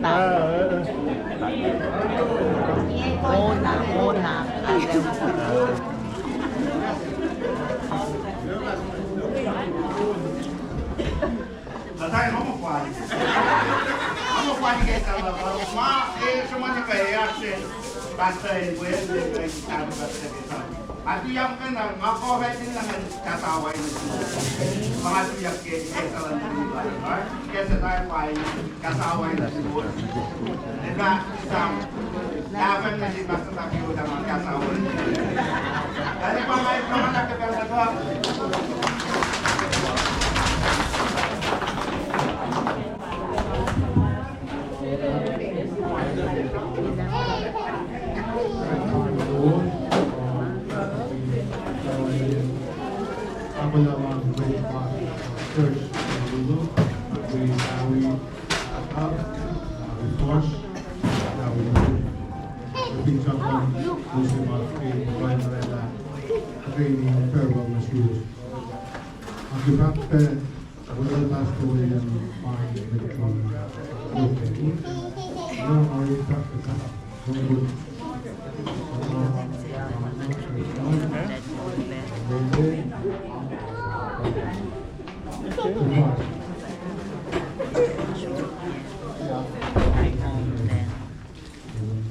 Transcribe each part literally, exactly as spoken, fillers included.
Ona, ona. Pastor Edwin, Pastor Edwin. Nga tuyak ke nga, nga kof acn se inge ngan kahs awa nuh suwos. Ma nga tuyak ke, ke Thessalonians, ke Thessalonians, kahs awa nuh suwos. Ena sang, na fahk nuh sin Pastor Taki, uta ma kahs awa nuh suwos. Ena pa ma, ma nga ke pacl nuh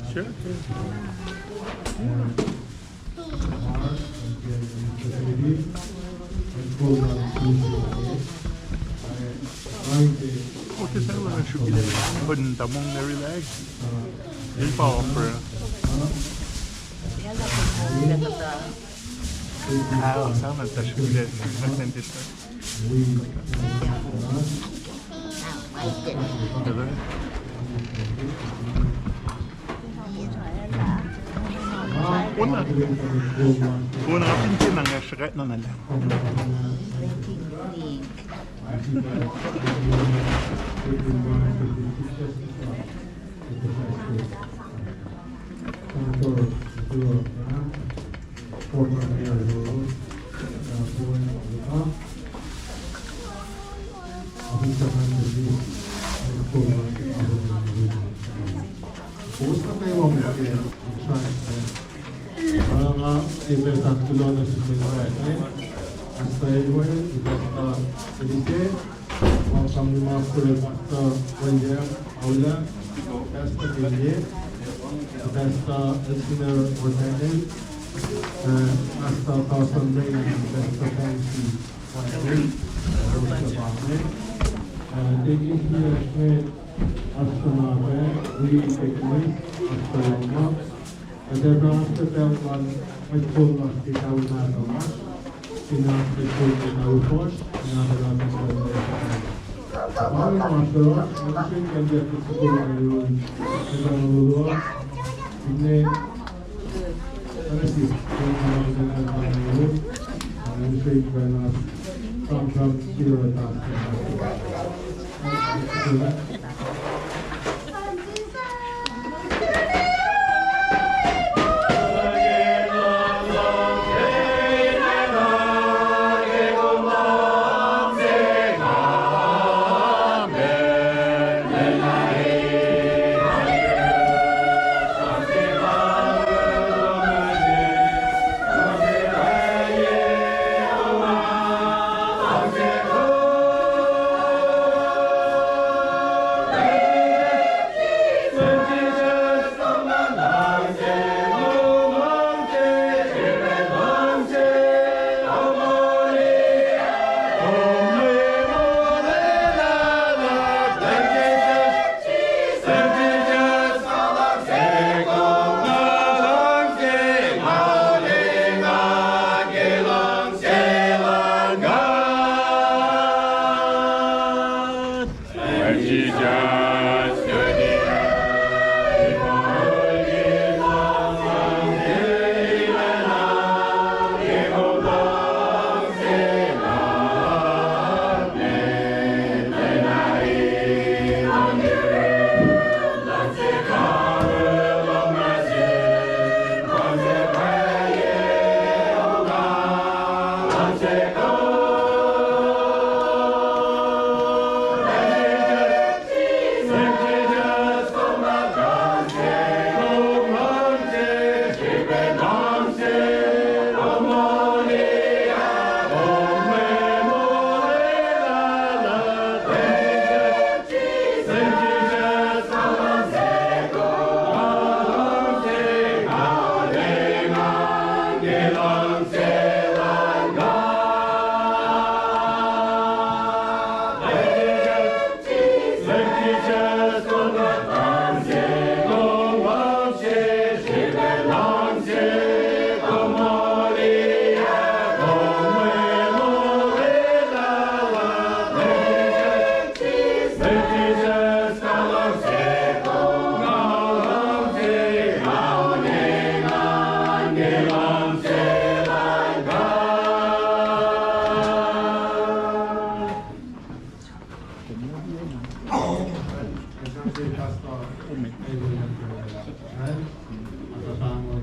Sure. Okay, sir, we're gonna shoot you. Put in the moon, relax. Just power for. Ah, sana ta shoot you. Kona, kona apin ke nang ya srakat na nala. Kowos nuh kwewa muhkwena, in fact, eh, nga, nga epac fahk kuloh nuh sin mwet wiyacl, eh, Pastor Edwin, Pastor Elise, welcome ni ma Pastor William Aula, Pastor Melie, Pastor Elsinor Ortanen, eh, Pastor Carson Ray, Pastor Fancy. Thank you, Pastor Nabe, we take this, Pastor Lama. Kuht ac fahsr ke pacl luhn mwet kol lasr ke kawihl nahtuhsr, finne mwet kol ke kawihl fuhsr, finne mwet kol ke kawihl fuhsr. Amen, Pastor, mwe srihk kacl ke sukul alu, ke kawihl luhk, finne Pastor, Pastor Samuel,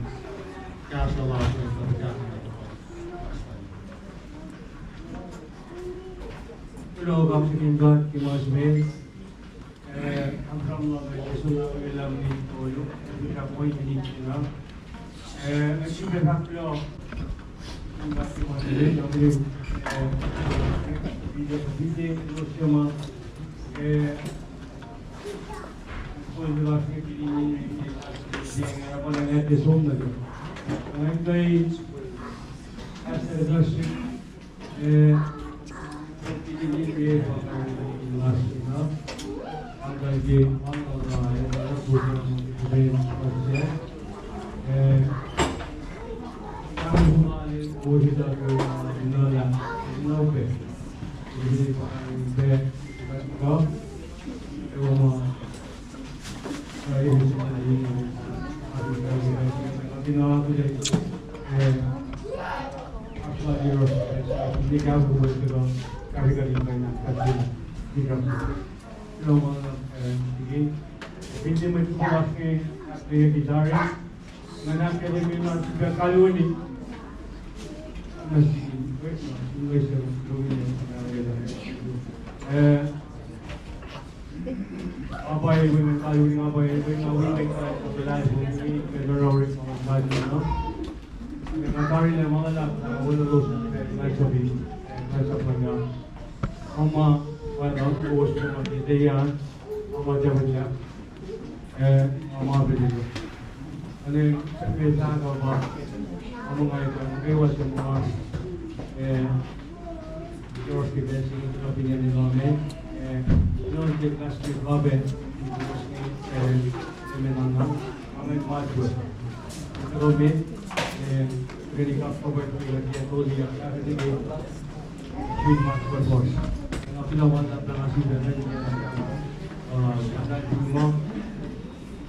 kahsruh lasr uh, Pastor Samuel. Kuloh, kaksakihn God ke ma se met. Eh, am sramsram lal, eh, som lal, eh, lal, eh, tolu, eh, sramsram lal, eh, ninac. Eh, nga sifilpac fahk kuloh. Nga sifilpac fahk kuloh, eh, video, video, video, eh, Eh, nga pwacye wi ngan kalweni, nga pwacye wi ngan wi ngan kalweni, nga pwacye wi ngan kalweni, nga pwacye wi ngan kalweni. Nga tari lah ma luhlahp, uh, wona los, uh, nga sapi, uh, nga sapi nga. Ama, uh, los, uh, ma ke teya, ama jabanya. Eh, ama pwacye. Ane, me sahk uh pa, ama nga ikwa, ke wa se ma, eh, George ke pacl se inge, tuh opinion in lame, eh, non ke class ke babe, eh, emen anna, amen matwe. Tuh me, eh, reni kap babe, eh, ke toli ya, eh, ke, ke matwe boss. Na pila wan na pila si da na, eh, na pila ma,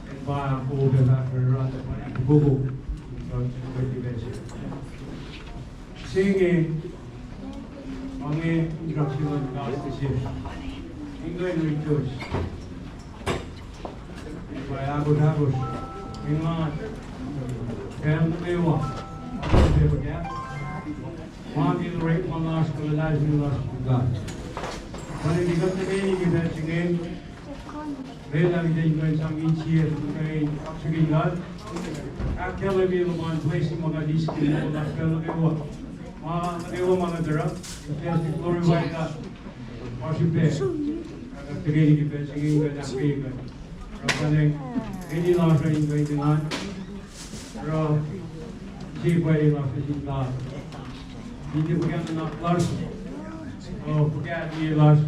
eh, pa ko be na, eh, ra, eh, pa ko, eh, ke pacl se. Senge, ma inge introduction luhn God ke sesr. Inge in rejoice. Inge ahkosr, ahkosr. Inge, pacl nuh kwewa. Ma ke orekma lasr, kuh luhlahlfongi lasr nuh sin God. Kuht in kuht nuh kwewa ke pacl se inge. Lwelah kuht in kuh in sang insiyacsr, kuht in kaksakihn God. Ahkkahlwemye luhman blessing ma kuht eis ke moul lasr pacl nuh kwewa. Ma nuh kwewa ma kuht oruh, in pacl se glorify God. Ma srihpac. Kuht tuhkweni ke pacl se inge in kuh in ahkkweye kuht. Oruh kuht in, eni lasr uh in kuh in engan. Oruh, sie pwacye lasr nuh sin God. Ine fuhkah nuhnak lasr. Oruh fuhkah liye lasr.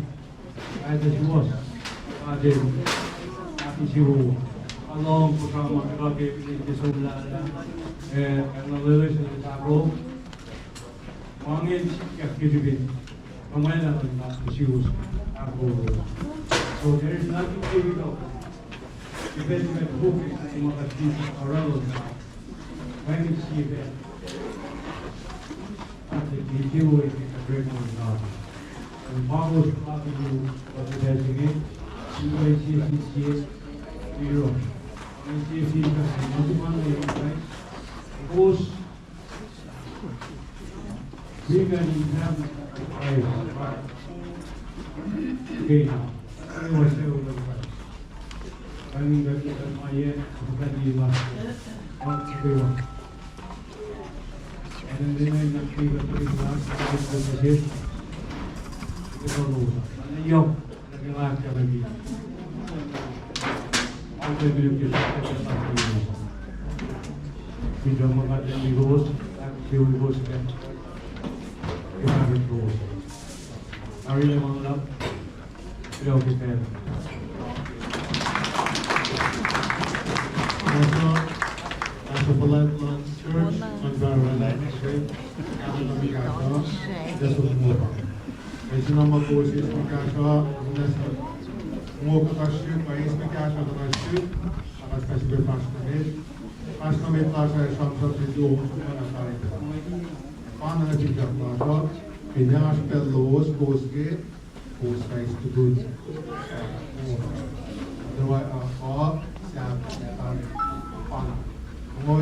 Aet, suwohs. Aet, ahkinsewowo. Alohng puhsra ma kuht ke pacl in ke som lal, eh, ac na lwelah sel sahko. Ma inge sikyak ke srihpen, ma lal in ahkinsewowo. So there is nothing difficult. Even when cooking, you must be around. When you see that, I think you do it in a great one, God. And Bible is talking to you, but it has again, you guys see, see, see, you know. And see, see, you guys see, you know, the one that you guys, of course, we can have, I, okay, now, I was there with the Kami baptize ma ye, baptize ma. Baptize ma. Ene, ene, ene, baptize ma. Ene, ene, ene, ene, ene, ene, ene, Peter, ma kuht in wi kowos, ac ke wi kowos ke, ke ma kuht kowos. Tari, ma luhlahp. Kuloh ke pacl. Pastor, pastor fuhlwact luhn church, luhn Paradise Church, Catholic Church, Pastor Mopa. Eis na ma kowos eis ma kahsruh, na sa, mo kuhtasrihk, pa eis ma kahsruh kuhtasrihk, na kahs pa sifilpac fahsr nuh met. Fahsr nuh met lasr uh sramsram se tuh ohun sukuna tari. Pa na finsrak lasr uh, finne oasr pacl lowos, kowos ke, kowos kais tukun.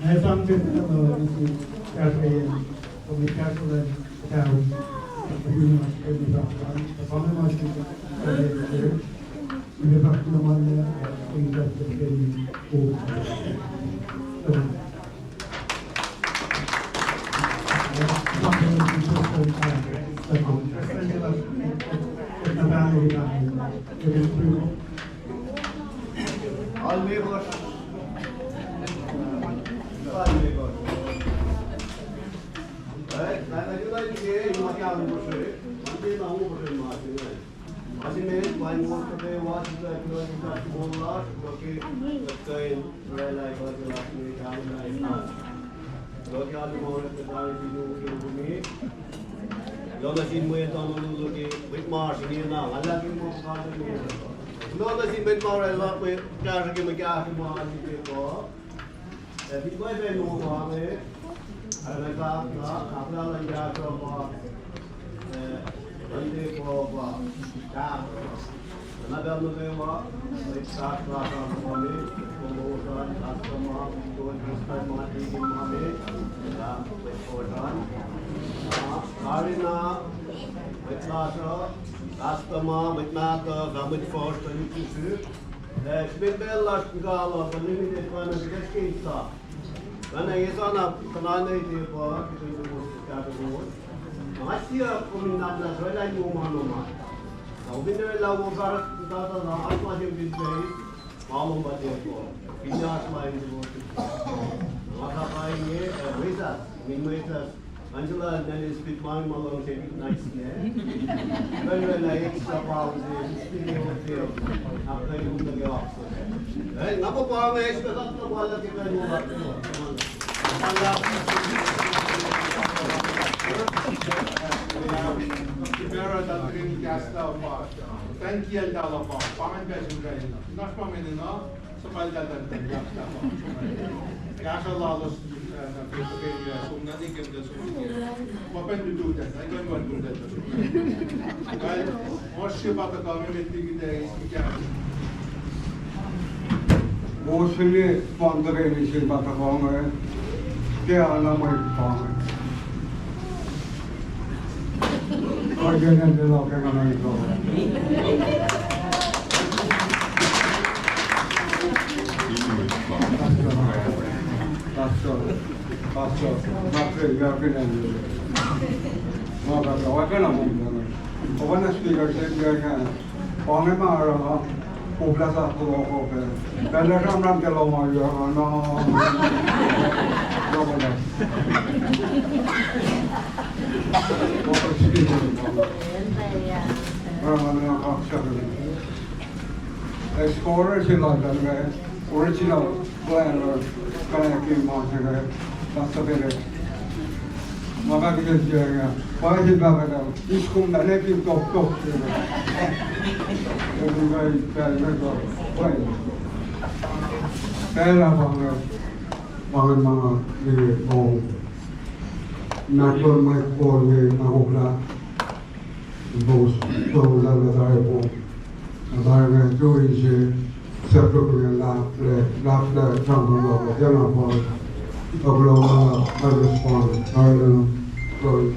Nga sang ke pacl uh nuh sin kahsrweyac, kom in kahsrwelan tari, Kuloh nuh sin mwet ma oraclah mwe kahsruh ke mwe kahsruh ma oasr ke kuh. Ac fin kuh in pacl nuh kwewa inge, arulacna fahk lah kapla luhn kahsruh pa, eh, Monday pa, pa, kahsruh. Na pacl nuh kwewa, mwet kahsruh lasr uh ma me, kom osan, kahsruh ma, kom osan ma, tikin ma me, lah mwet osan. Ah, tari na, mwet lasr uh, kahsruh ma, mwet mahtuh, kuh mwet fuhsr, kuh mwet srihsrihk. Eh, srihpen pacl lasr inkaluh pa limited, pa na srihkasr ke ita. Pacna esam na kuhnana ite pa, kuht in tuh kahsruh. Nga siyuck kom in nahtuhlah oraclah yohk ma nohma. Na kom in oraclah wo kahsruh, kuhtata na oasr ma se fin pacl, ma lom pa tiac pa. Fin oasr ma in tuh. Nga sahp inge, eh, mwesas, min mwesas. Angela, na spit ma ma luhngse nice ne. Pacl oraclah extra pound se, spit hotel. After you the ox. Eh, nga pa pa me extra sa pa la ke pacl oraclah. Thank you, Elder Lapa. Pa ngan pacl sun kain na. Nash pa mene na. Suhpwaclah tuh, tuh, tuh, tuh, tuh. Kahsruh lalos, eh, na Pennsylvania, som nuh ke kemta som nuh ke. Ma pacna tuh tuh tuh, na ikan kuh tuh tuh tuh. Kal, ma srihpac tuhkuh met liki tuh eis ke. Osini pang tuhkweni sin ma tuhkuh inge, ke ana mwe pang. Oacyacpac nwe lal ke ngana ito. Pastor, pastor, pastor, you have been ended. Ma pastor, oacyacpac na mum. Oacna speaker se, yeah, yeah. Pang ma oruh, koflah sa kulo kope. Pacl uh sramsram ke lohm alu uh, no. Lohm alu. Oruh speaker. Oruh ma kaksak. Explorer se lal an, original plan, uh, kain ke ma se, uh, ma se pacl. Ma pa kihtin tiac, uh, pa se pa kata, iskom na ne pin tok tok. Ekuh kai pacl ne tok, pacl. Pacl uh pa inge, pa inge ma, uh, ong. Na kol ma kol ne, na koflah. Both so that I will, that I will do in the separate and lap, lap, lap, lap, lap, lap, lap, lap, lap, lap, respond. Hallelujah. Glory.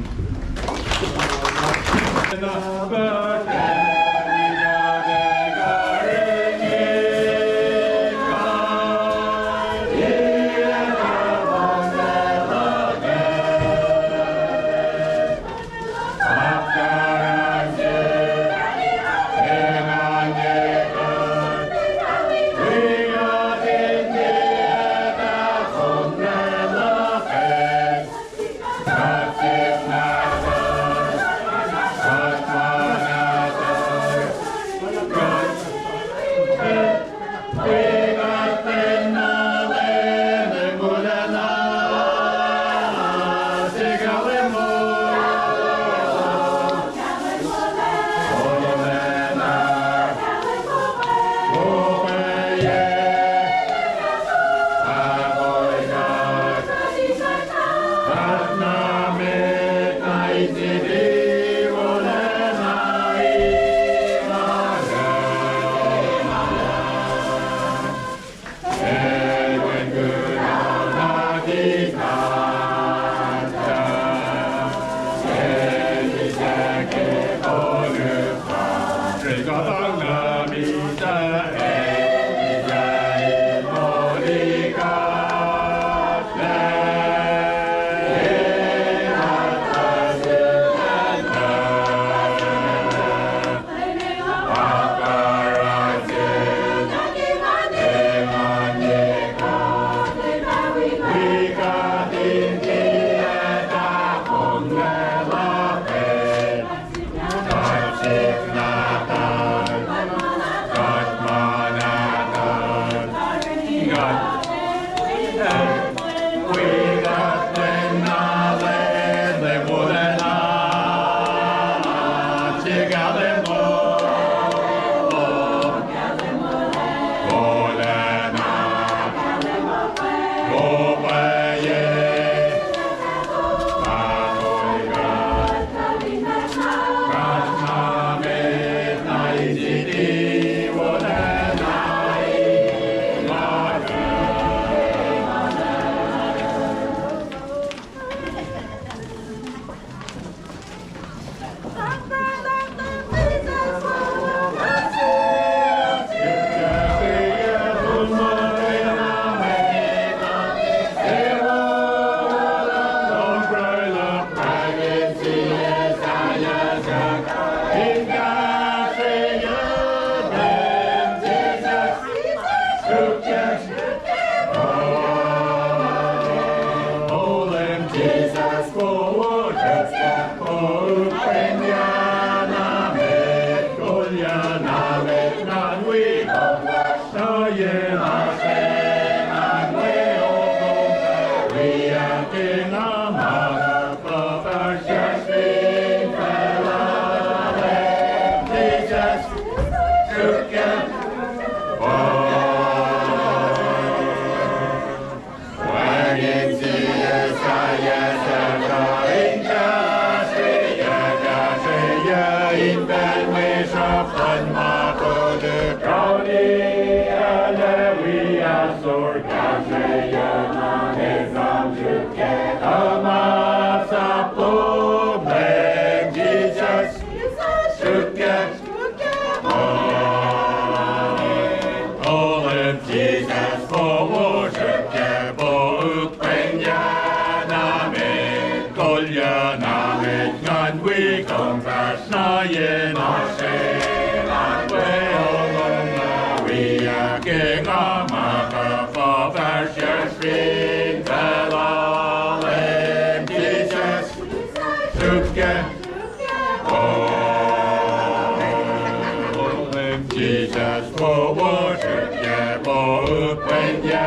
Jisus, po worship ye, po upwen ye,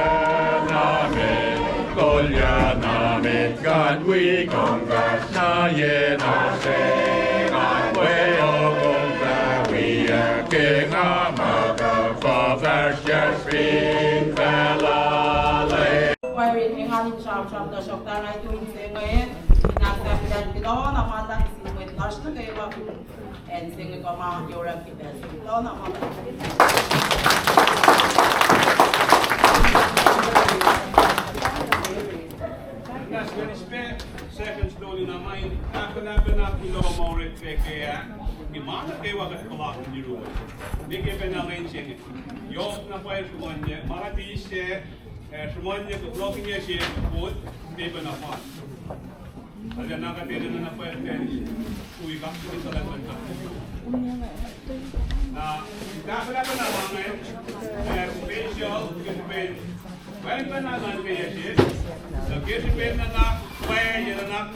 na met, kolyana met, God wi kom, God na ye na se, God we o kom, God we a king, ama ka fa fast just fin fala. Pwacye, engan in sramsram tuhsruhktuh nga ituin se inge, in ahkfahsryak kuloh na ma luhlahp sin mwet lasr nuh kwewa. And se inge pa ma yorak ke pacl se kuloh na ma. Nas kalispe second story na ma in ahkolah pacna kuloh ma orek peke ah. Ni ma nuh kwewa kuht puhlakihn yuruwos. Nwe ke pacna lwen se inge. Yohk na pwacye sruhmuhnye, ma kuht eis se, eh, sruhmuhnye kuh kuloh ke inge se, vote, paper na fal. Arulacna kuht enenuh na pwacye ten, ui kak sini salah kuht. Na, tahfwelah pacna ma inge, eh, special, ke srihpen, pwacye pacna nuhn ke yac se, na ke srihpen nuhnak, pwacye nuhnak,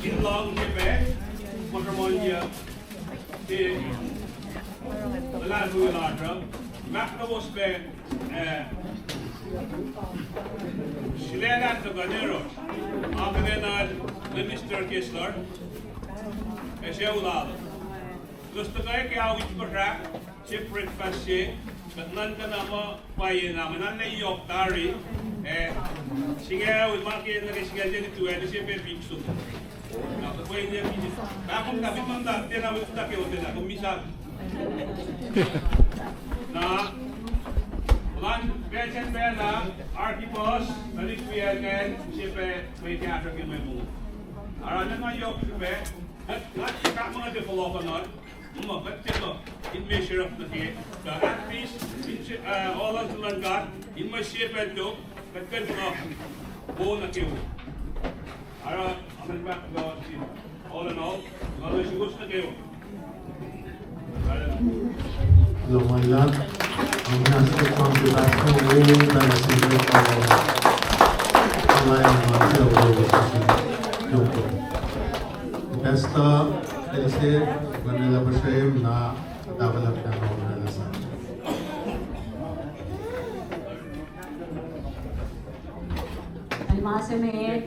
in lohng ke pac, ma sruhmuhnye, ke, luhlahlfongi lasr uh, mahtuh kowos pac, eh, sulaclah tuhkuh nuh yohrohsr. Akihlen Minister Kessler, ac sucu lal. Elos tuhkuh ke ao itkohsrah, se breakfast se, kuht nuhnkuh na muh pwacye na, mwe na yohk tari, eh, singucul, ma ke nuh ke singucul se lituacl se pac pik sum. Na pwacye ne pik. Pahkom na pik manda, tiacna wi kuhtuh ke otena, kom misac. Na, puhlan pacl sacn pacna, Archibald, tuhlihk wiyacl ingacn, se pac mwe kahsruh ke mwe moul. Arulacna yohk srihpac, kuht, kuht fahk muh kuht ac fohlohkohnuhl, muh kuht tiac kuh in measure up nuh ke, tuh at least, in, uh, oruh luhn God, in mwe sie pacl tok, kuht kuh in kuh wo nuh ke wo. Oruh, amen, back to God, all in all, God bless you, wo nuh ke wo. Lomwaclah, ang nasa kang ke pastor, wo, pacl se inge, Allah yang masih, wo, wo, wo, wo. Pastor, pacl se, kwemelah puhsrem na, tahfwelah pacna ma lasa. Al ma se met,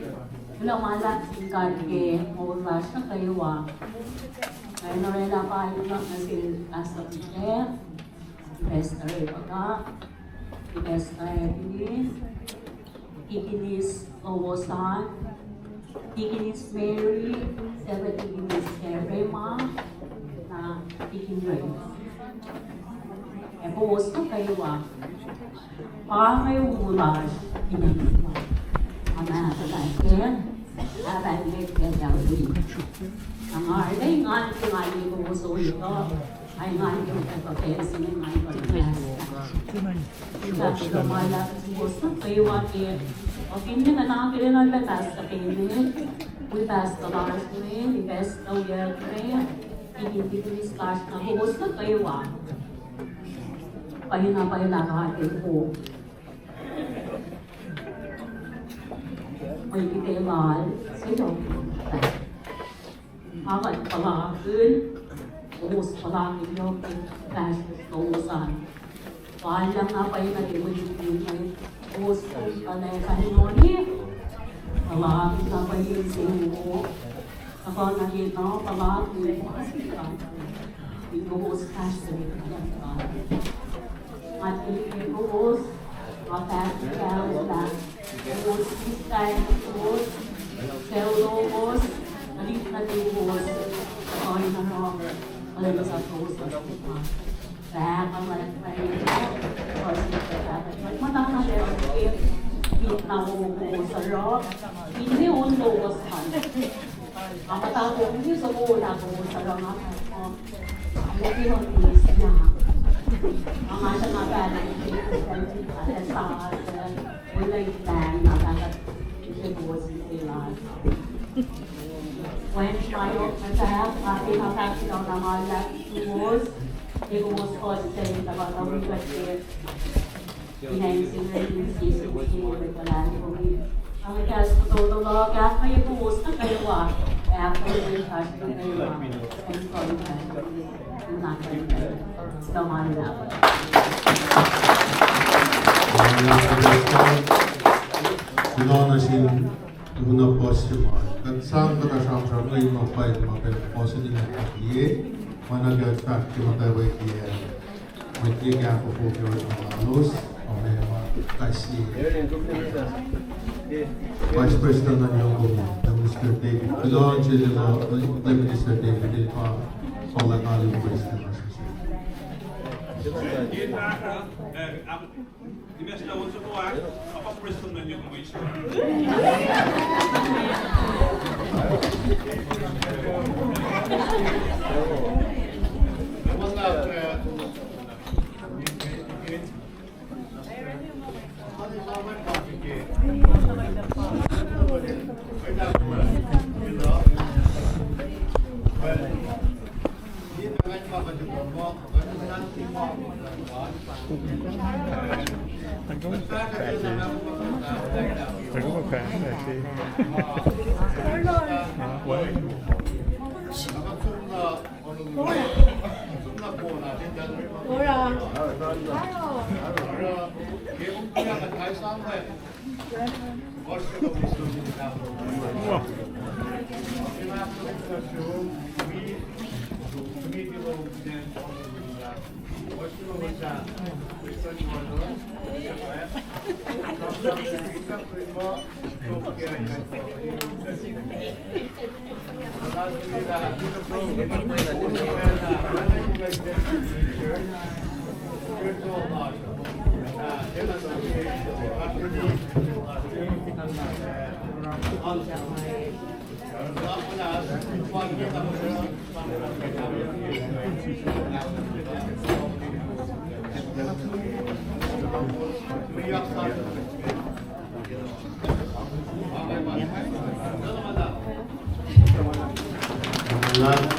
kuloh ma luhlahp sin God ke moul lasr nuh kwewa. Nga orwaclah pahyuck nuh sel Pastor Peter, Pastor Rebecca, Pastor Evelyn, Deaconess Lowosan, Deaconess Mary, Seven Deaconess Kerema, na Deacon Ray. Ac kowos nuh kwewa. Pa inge u lasr, inen ma. Ama ahkolah ke, ahkolah ke, ke, ke. Nga arlac engan ke nga liye kowos olutu. Ac engan ke, ke, ke, ke, sin engan ke, ke. Kuloh ma luhlahp kowos nuh kwewa ke, uh, finne nga na ke lwen uh, Pastor Kenneth, wi Pastor Lars me, wi Pastor William me, wi Deaconess Lars, na kowos nuh kwewa. Pwacyena, pwacyena God el ko. Mwe kipe lal, se yohk. Nga kuht puhlakihn, kowos puhlakihn yohk ke pahsr lowos an. Wal lah nga pwacye nuh ke mwe lutlut inge, kowos kuhlwacng kain moni, puhlakihn nga pwacye insewowo. Tuhkuh nuh ke na puhlakihn, in kowos pahsr lowos an. Nga tiac kowos, nga fahk kahs lah, kowos sislah, kowos, sucu lowos, tuhlihk nuhtin kowos, kuh in oruh, kuhlwacnsap kowos, fahk, fahk, fahk, fahk, fahk, Nga muhta kom in soko na kowos oruh nga, uh, nga, nga, nga, Wen ma yohk muhtahl, nga ke nga fahk kuloh na ma luhlahp suwos, ke kowos kol sel in tuhkuh na wi kuht ke. Ina in sihmlac in sisi ke kuhlwacng kom. Nga ke kahs fototo luhk, ahkkweye kowos nuh kwewa, ahkkweye kowos nuh kwewa. Kuloh nuh sin una puhs se ma kuht sang kuhtuh sramsram inge, ma pwacye ma pacl puhs inge ma liye, ma na kuht fahk ke muhtwacwacack ke mwet ke kahfofo ke orekma lalos, oacna ma kais sie Vice President luhn Young Women, Minister David. Kuloh nuh sel, Minister David, el pa, pa Vice President.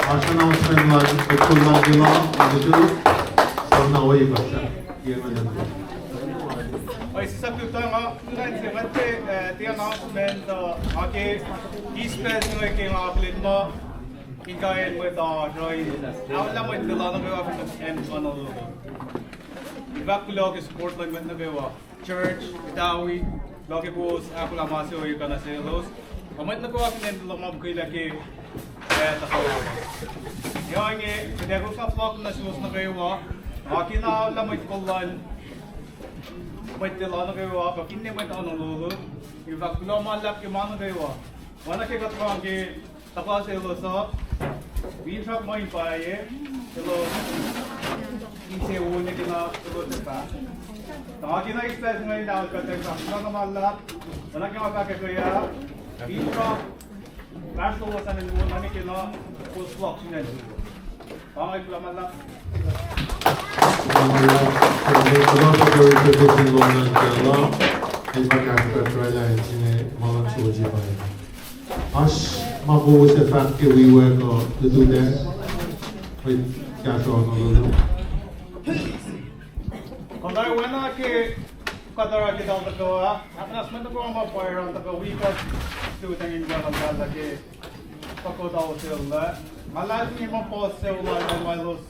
Oasr announcement lal, kuloh, kuloh, kuloh, kuloh, kuloh. Oi, sisap tuh nga, nga se, nga te, eh, the announcement, uh, nga ke, eis pacl se inge ke nga akihlen muh, in kuh in mwet uh, join, aolla mwet luhn nuh kwewa fin acn Honolulu. Fahk kuloh ke support luhn mwet nuh kwewa. Church, Itawi, luhk ke kowos ahkolah ma se ohiyac kuh nuh selos. Ac mwet nuh kwewa fin acn Loma Priokilya ke, eh, tuhkuh. Ac ohinge, kuht ac koflah fohlohk nuh suwos nuh kwewa. Ac kena aolla mwet kol luhn mwet Lelu nuh kwewa, kuh finne mwet Honolulu. Ac fahk kuloh ma luhlahp ke ma nuh kwewa. Oacna ke kuht lohng ke tuhkuh selos uh, finsrak ma in pwacye, elos insewowo nuh ke na elos ac fahk. Tuh nga kena eis pacl se inge in ahkkahlwemye kuht in fahk kuloh ma luhlahp, oacna ke nga fahk ke ah, finsrak, fahsr lowos an in wo nuh ke na, kowos fohlohk sin acn. Pa inge kuloh ma luhlahp. Kuloh ma luhlahp, kuloh ma luhlahp, kuloh ma luhlahp, kuloh ma luhlahp, kuloh ma luhlahp. Oasr ma kowos ac fahk ke wiwa kuh lututacng? Mwet kahsruh Honolulu. Kuht oacna ke kuht oruh ke tal tuhkuh ah, apnas mwet nuh kwewa ma pwacr an tuhkuh wi kuht lututacng in wacngihnlac ke Pagoda Hotel ah. Nga luhlahlfongi muh puhs se lal ma elos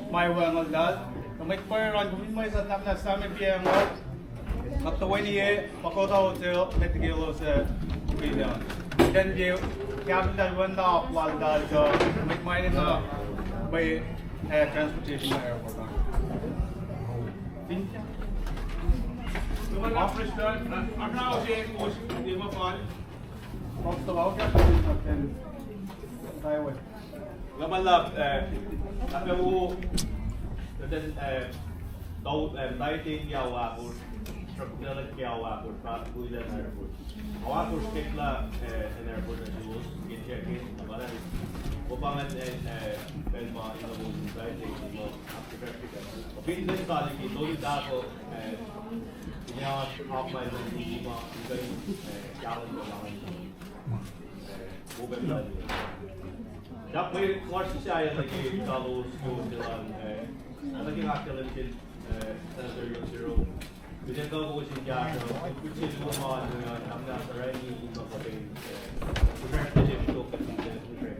ma wacngihnlac. Kuh mwet pwacr an, kom fin mwesahs, apnas sahp me piacng uh, kuht toeni Pagoda Hotel, met liki elos uh, Kilya. Then ke, ke apin lal wen na aplaltal kuh mwet ma enenuh mwe, eh, transportation airport an. Fin- Kuloh ma luhlahp, eh, apawo, eh, tau, eh, taitin ke ao ahkosr, sruhkwack ke ao ahkosr, pa Kilya airport. Ao ahkosr kekla, eh, acn airport nuh suwos, ke check-in, na pa ingacn, eh, pacl ma in lowos in taitin, ma, after practical. Fin lwen sali ke tolu tapo, eh, in oasr half mile in ma, in kuh in, eh, gallon ma, eh, Sap mwe lasr sahyac nuh ke kalos, kalos elan, eh, nuh ke nga kahlwem ke, eh, Senator Yosiro. Kuht ac kuh kowos in kahsruh, kuht sel luhman, eh, amna sarani in ma kuht in, eh, kuht in stok kuht in, eh,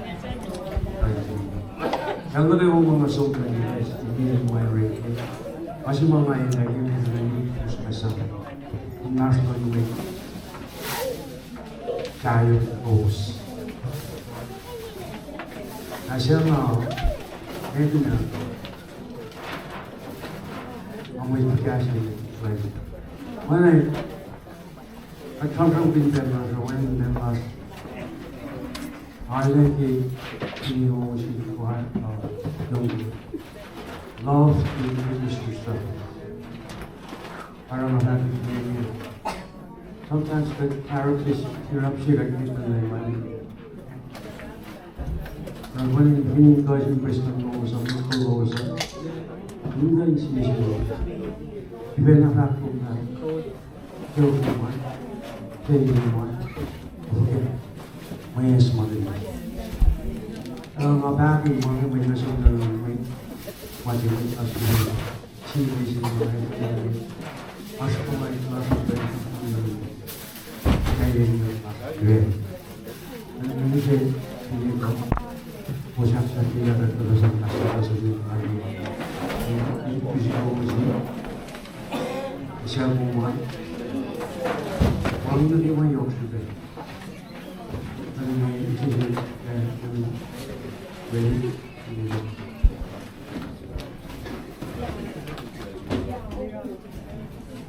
Pruhe. Nga luhngse wo ma nga som nuh ke guys, in liye ma orek. Ma se ma nga etuh ke, nga liye, us ma sang. Nahslan we, kayo kowos. Asel na, etina, amwe kahsruh, like, when I, I come from Finland, so when I was, I like it, you know, she required, uh, the love in ministry stuff. Arang apatit inge. Sometimes the characters, you know, she like this when I want. Arang when you finish cousin Preston Rose, I'm not close. You guys see this. Even if I come now, tell me one, tell me one. Okay. My yes, mother. Arang apatit inge, my yes, mother. My yes, mother.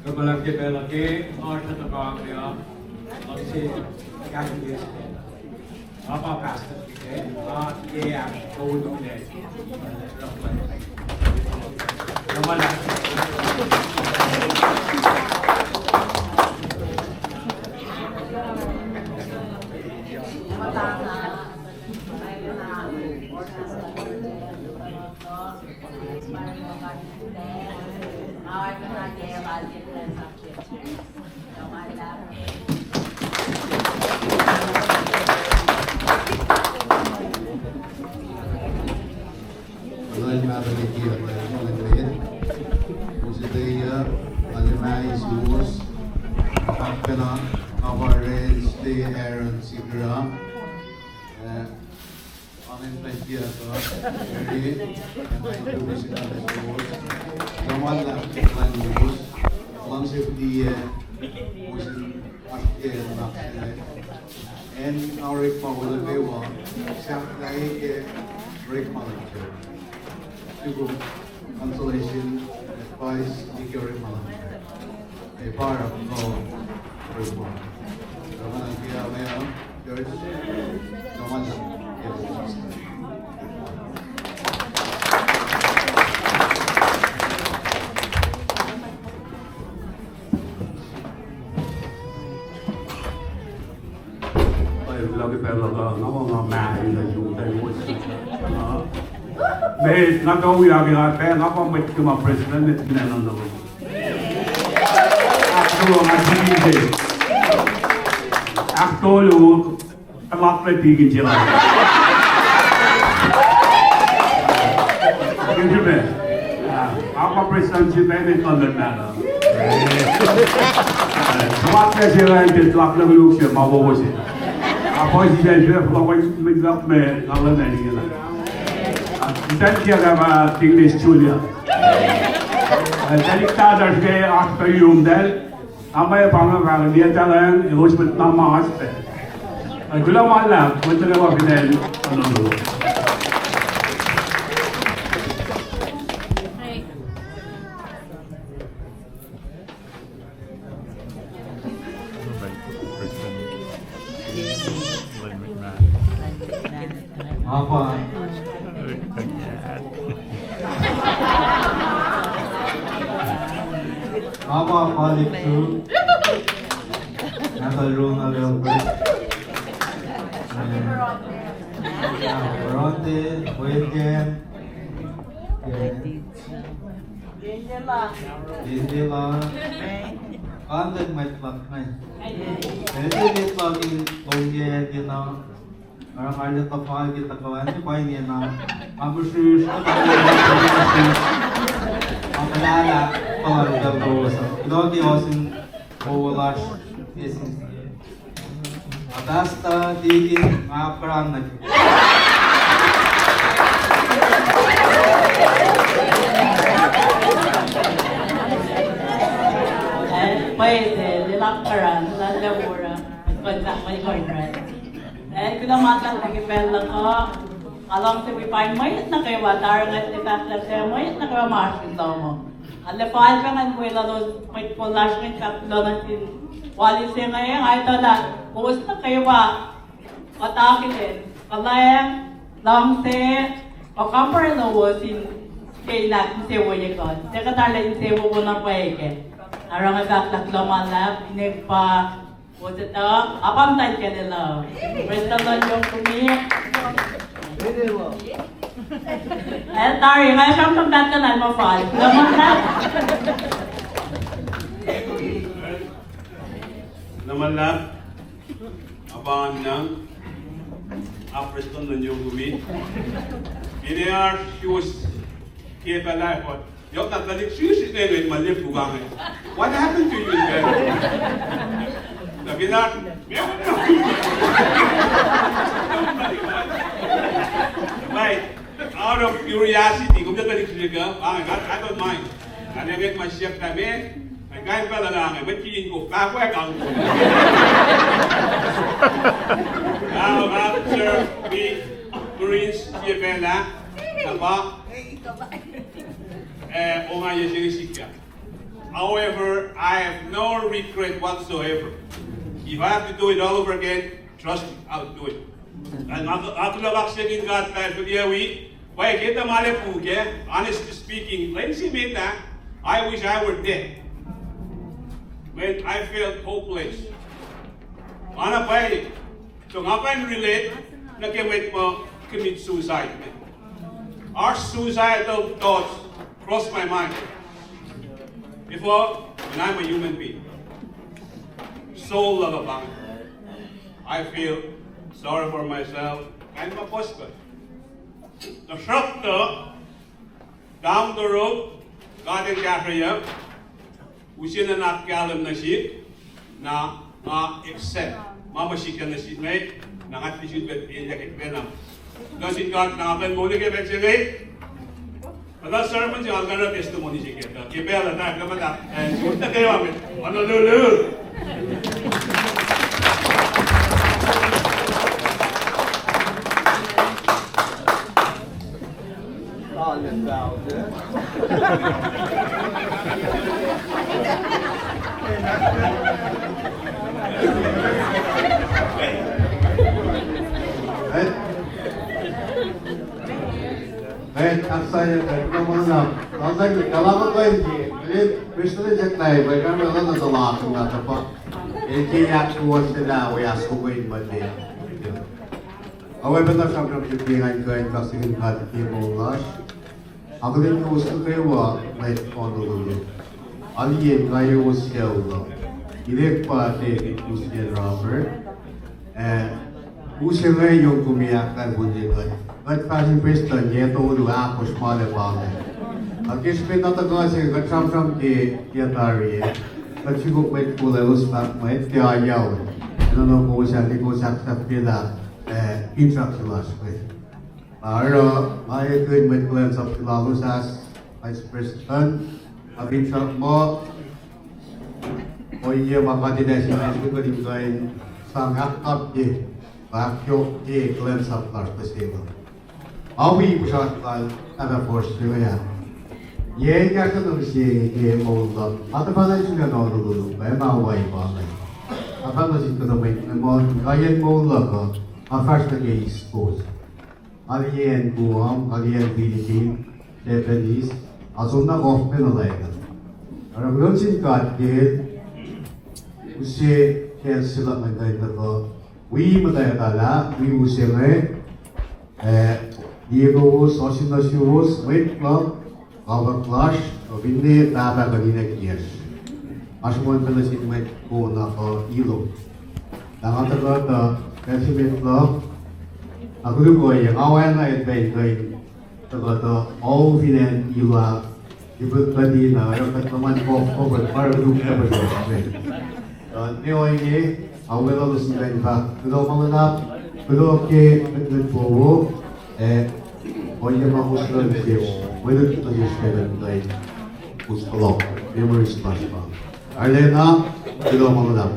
Kuloh ma luhlahp ke pacl uh ke, oasr tuhkuh ke, uh, luhngse, kahsruh ke, uh, pa pastor, eh, uh, ke, uh, kowos ne. Kuloh ma luhlahp. Kuloh ma luhlahp ke kiacn, kuloh ma luhlahp. Use teya, alema isuwos, akpena, kabarel, ste Aaron Sikra. Eh, Amen. Thank you, sir. Very, and I do this in the Lord. Someone that can use. Once if the, uh, was in, uh, and our Rick Paul will be one. Sap like, uh, Rick Paul. People, consolation, advice, Rick Paul. Ei, pa oruh, no, oruh pa. Oruh ma na kia, ma, church, no ma na, yeah. Pwacye, luhk ke pacl uh, nga ma nga mah in uh, you tell me. Uh, me, nga tau ya ke nga pa, nga pa mwet ke ma president, mwet ke na na na. Ahkto, nga tikin se. Ahktolu, kalak le tikin se la. Tikin se me. Ah, nga pa president se me, me tol me na. Tuhlak na se lain ke tuhlak na luk se ma wowo se. Apo si se se, tuhlak na luk me, nga lwen na ingena. Thank you, Kama English Julia. Thank you, Tata, ke Asper Yumdal. Ama e panga panga, niya talang, elos met nama Asper. Kuloh ma luhlahp, met nama pinen, ano. Apa. Apa, apa, Liksu. Nata Rona Velvet. Ronte, Wayne. Angela. Angela. Content my plug, man. Angela plug in, Wayne, you know. Orang ada tafal kita kawan ni pain ni na. Amusrish, amusrish. Apalala, palan daw sa. Ilo ki osin, olas, esin. Atasta, tikin, ngap karan na. Eh, pwede, Nga luhngse wi pain mwet nuh kwewa, tari nga tiac fahk lah se mwet nuh kwewa ma oasr in lohm uh. Arlac fal pac ngan weluhlos mwet kol lasr inge in fahk kuloh nuh sin wal se inge, nga etuh lah kowos nuh kwewa kuht akihlen kuhlwacng, luhngse, kuh kampare lowos in ke inak insewowo ye kuht. Tiac kuht arlac insewowo na pwacye kac. Oruh nga fahk lah kuloh ma luhlahp, inek pa Osetuh, apam tal kele love. Prestuhn luhn Yongkumi. El tari, nga sramsram pahtlac na ma fal. Kuloh ma luhlahp. Kuloh ma luhlahp. Apam na, a Prestuhn luhn Yongkumi. Ine ar, she was, ke pala, Yohk na tuhlihk srihsrihk inge ma lip luhk inge. What happened to you, man? Na kena, right, out of curiosity, kom tuhlihk srihsrihk uh, I, I don't mind. Nga nengek ma siyuck lah me, ac kain pacl uh inge, mwet ki in ko fahk wacngihn. Now, after we Marines, sie pacl ah, na pa, eh, ongaiyac se inge sikyak. However, I have no regret whatsoever. If I have to do it all over again, trust me, I'll do it. And nga, nga kuloh kaksakihn God lah fihliyac wi, pwacye ke tuh ma lip luhk ah, honestly speaking, lwen se met ah, I wish I were dead. When I felt hopeless. Oacna pwacye, so nga kuh in relate nuh ke mwet ma commit suicide. Our suicidal thoughts cross my mind. Before, when I'm a human being, soul of a bang, I feel sorry for myself and my husband. Tuhsruhktuh, down the road, God El kahsrweyuc, use nuhnak kahlwem nuh sihk, na nga accept ma ma sikyak nuh sihk inge, na nga tisil pet elyah ke pacna. Nuh sin God na nga kuh in moul ke pacl se inge. Kuhtuh sermon se nga kuh in oruh testimony se ke, ke pacl uh, na kuh muhta, eh, sihk nuh kwewa met. Honolulu. Right? Right, aksaya, right, come on up. Aksaya, kalama kain ki, right? Prestuhn Jack na, right, kama lana talak na tapa. Eke yak kuwasela, we ask kuwain mate. Awepa na sramsram srihke ngan kuh in kaksakihn God ke moul lasr. Akihlen kowos nuh kwewa mwet Honolulu. Alien kaiwos yacl uh. Inek pa David Lucian Robert. Eh, use inge Yongkumi ahkkahlwemye kuht. Kuht fahsr in prestuhn yac tolu ahkosr ma lwelah pa inge. Ac ke srihpen na tuhkuh se kuht sramsram ke yac tari ah, kuht sukok mwet kol elos fahk mwet ke ayau. Enenuh kowos ac, kowos ahksahfyelah, eh, instruction lasr inge. Oruh, ma ekihn mwet kuhlwacnsap lalos as Vice President, a fin srak muh, ohiyac ma kuht in eis in eis kuht in kuh in sang ahkkapye, ahkyohkye kuhlwacnsap lasr nuh sel. Awi puhsra lal Pahpah Force se inge. Yac kahsruh nuh se ke moul luhk, atuh pahlah sulaclah Honolulu, pa ma wai pa inge. Apahlah sin kuhtuh mwet, ma kaiyacn moul luhk uh, a fahsr nuh ke East Coast. Alien Guam, alien Philippines, Japanese, a som na Kaufman Island. Oruh kuloh nuh sin God ke use kacl se luhk ngan kuh in tuhkuh wi muhtwacta lah, wi use inge, eh, liye kowos, ohsun nuh suwos, mwet luhk, kawuck lasr, finne pahpah kuh ninac kiyacsr. Oasr mwe kuloh nuh sin mwet kona kuh ilo. Na nga tuhkuh tuh, pacl se met luhk, na koluk ohiyac, nga oacna el pac in kuh in tuhkuh tuh, au fin acn Ila, ipin kuhti na, oruh kuht luhman kof, kof, pa koluk na pwacye. Tuh ne ohinge, a weluhlos in kuh in fahk kuloh ma luhlahp, kuloh ke mwet, mwet wowo, ac ohiyac ma kowos kuh in se, mwe lutlut nuh sesr pac kuh in puhs kuloh, memories lasr pa. Arulacna, kuloh ma luhlahp.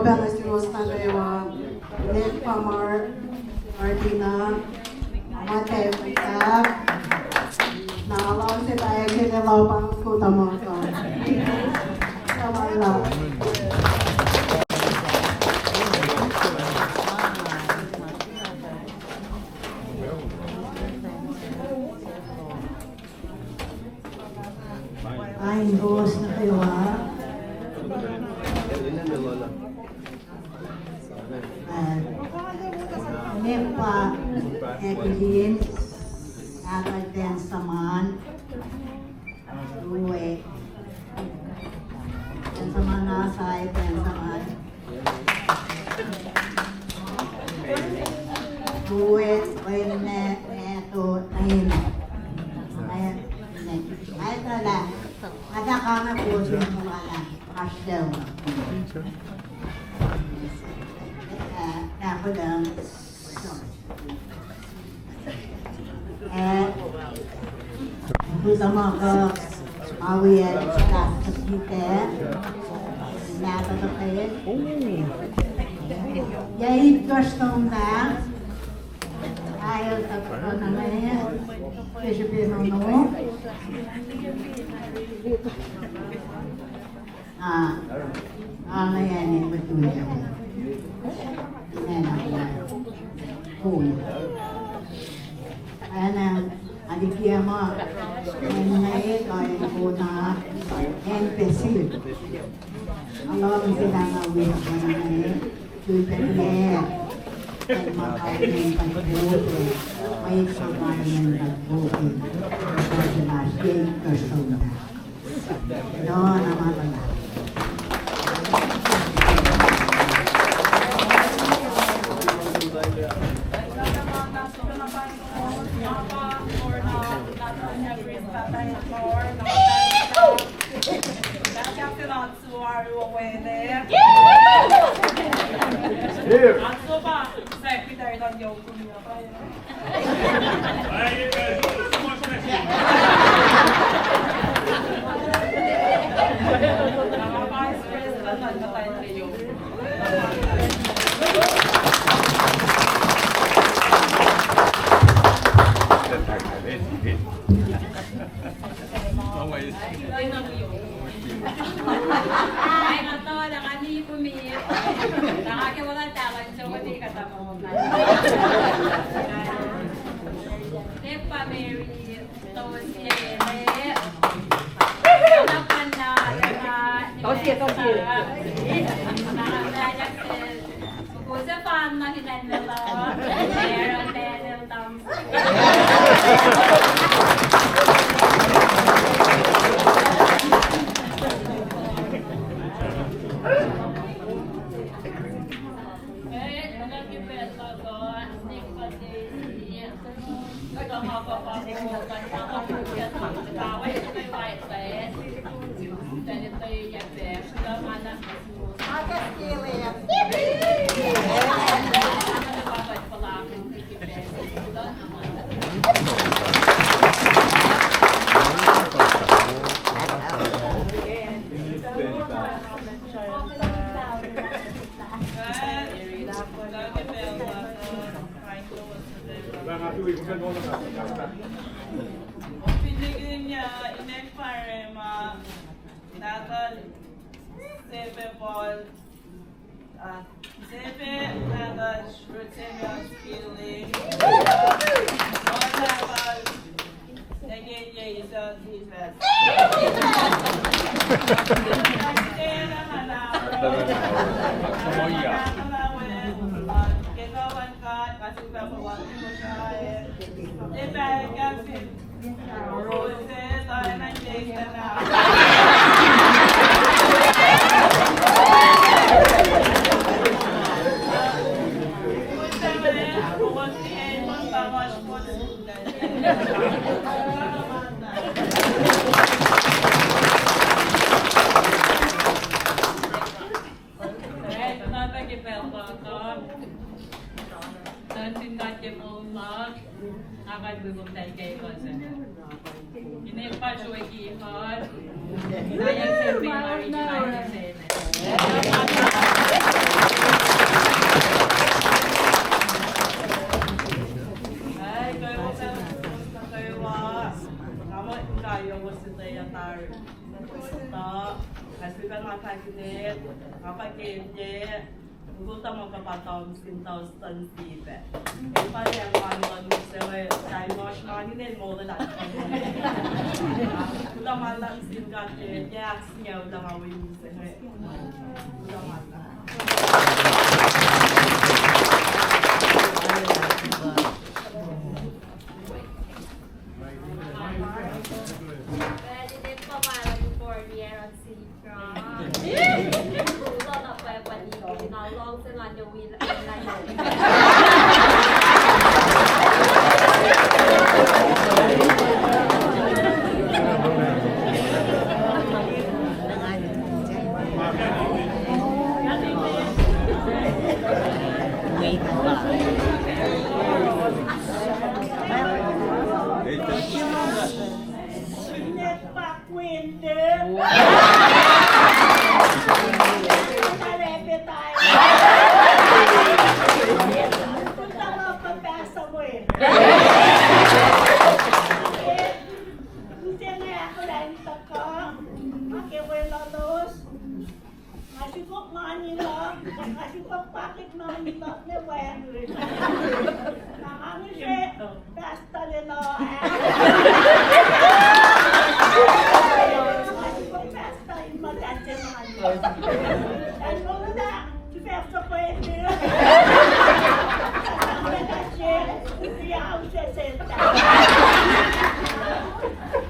Pacl nuh suwos nuh kwewa, Nick pa Mar-, Martina, ma tacn ah, na lal se pa acn se lal pa kuh tuhmuhk uh. Tuhmuhk uh. Ain kowos nuh kwewa. Eh, Nick pa Evelyn, ahkolah Benjamin, Rue, Benjamin, Asai, Benjamin. Rue, Wenne, Neto, Nina. Aitala. Ada kanga bosun mulala. Asel. Eh, na kulang. Eh, kuh tuhmuhk uh, ma wi ah, Pastor Peter, nahtuhtuhk. Ya itkohsr somlah, ael tuhkuh nuh me, ke srihpen ono. Ah, ah, ma yani mutulia. Amen. Cool. Amen. Alikiama. Amen. Amen. Amen. Kona. Amen. Pesi. Along sila nga wis. Amen. Tuh pesi. Amen. Amen. Amen. Amen. Finnegan ya inek pare ma, Nahtuhl Sepe Paul, ah, Sepe Nahtuhl Ruth Samuel Skilling, Paul Nahtuhl Negen Yeisa Jisus. Pacl nuh ke pacl luhk uh. Nuhtin God ke moul luhk, nga kuh in wi komtal ke ekuh se. Ine pa srue ki God. Nga yak se mi mari ki God se. Nga fahk ine, nga fahk ine, mukul tuhma kuhpahsr sin Towson Sipe. Epa ne ma luhn se we, time wash ma nine mo the last. Kuhtuh ma luhn sin God ke, yeah, singe ulah nga wi se we. Kuhtuh ma luhn. Wait. Winter. Nga sukok mani luhk, nga sukok pakit mani luhk ne wacngihn. Nga angse pastor in law ah. Nga sukok pastor in muhtahl se mani. And all that, sifacna sokwe. Sifacna sokwe.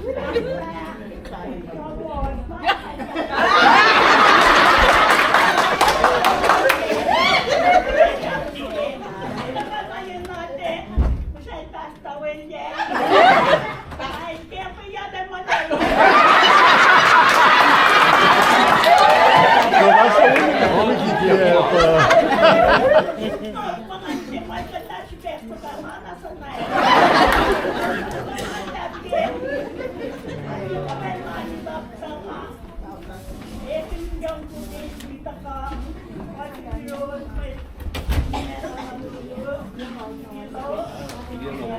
Nga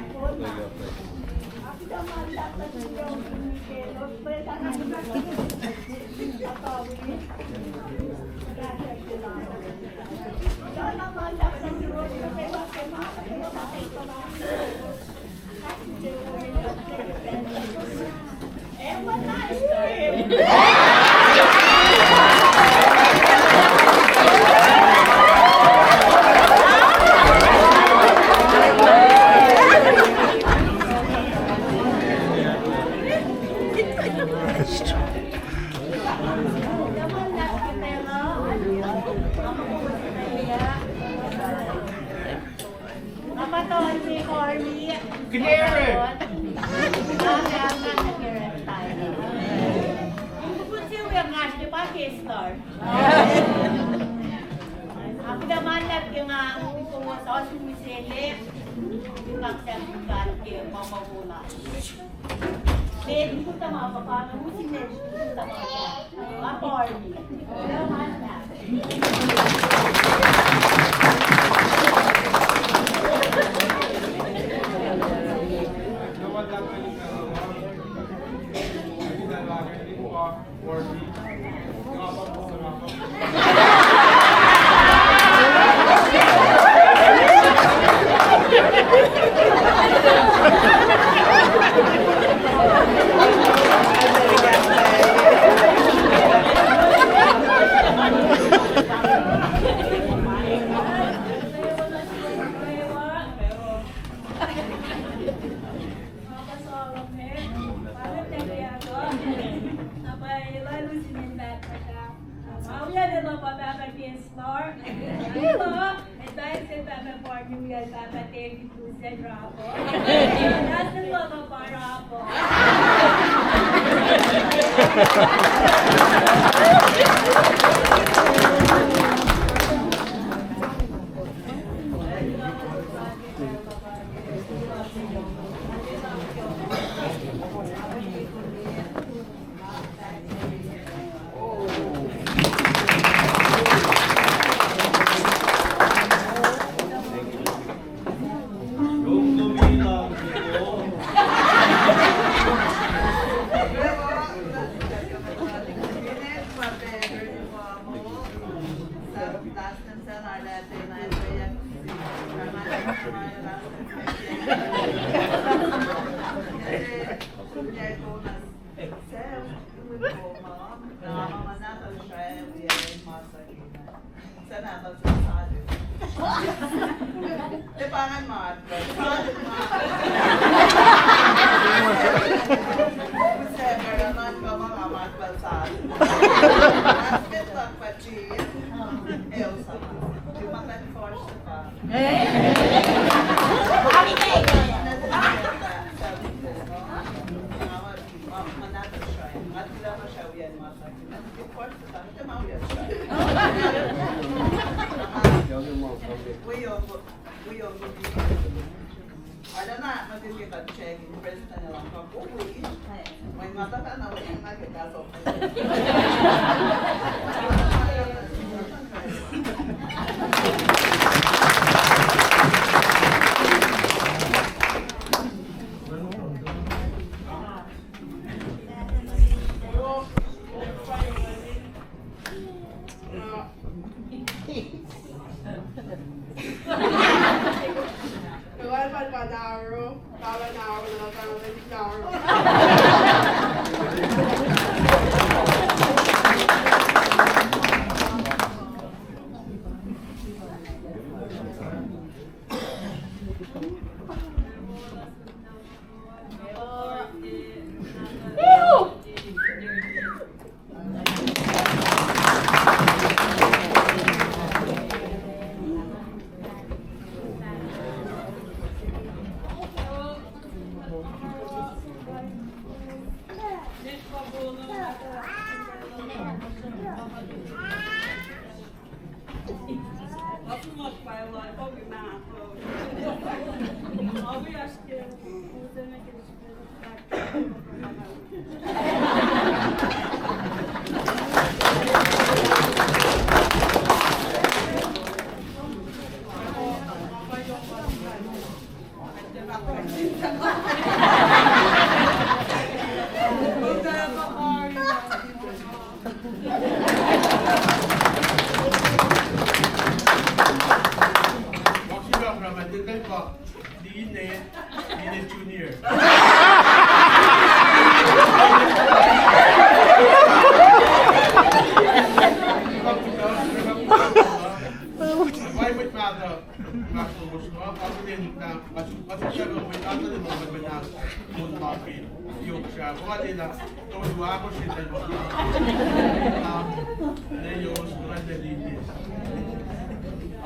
kuh in siyuck nga srihke pa ke star. Aku na ma luhlahp ke nga kowos oasr mihsenge, kaksak God ke ma ma wola. Met kuhtuh ma pahpah, mihsenge kuhtuh ma pahpah. Ma party. Arulacna nuh ke kuht checkin prestuhn elan kuh wis. Mweyen nga tuhfahna wacngihn nuh ke kahs uh.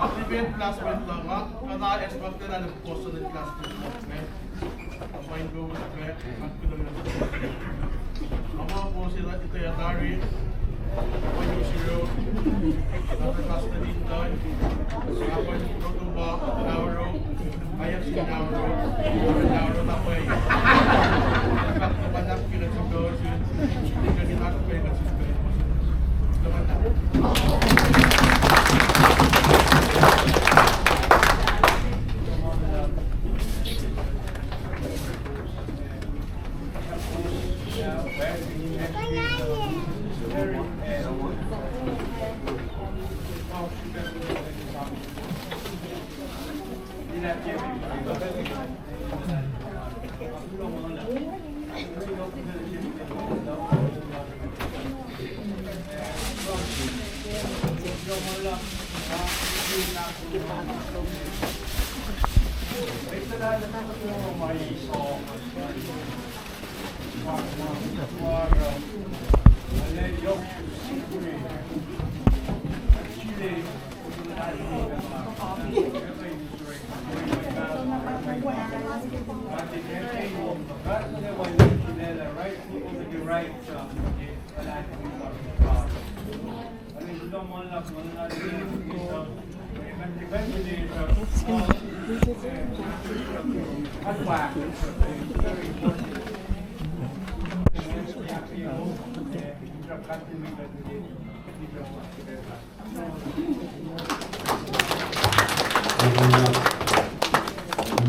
Ak nimet last minute luhk uh, kuhna esmakna lah post last minute luhk me. Paing kowos pac, ma kuloh. Ama post ita tari, paing usiro, na paing pastor in time, na paing proto ba, na ro, ayak sin na ro, na ro na paing. Paing na paing na kira sa kowos.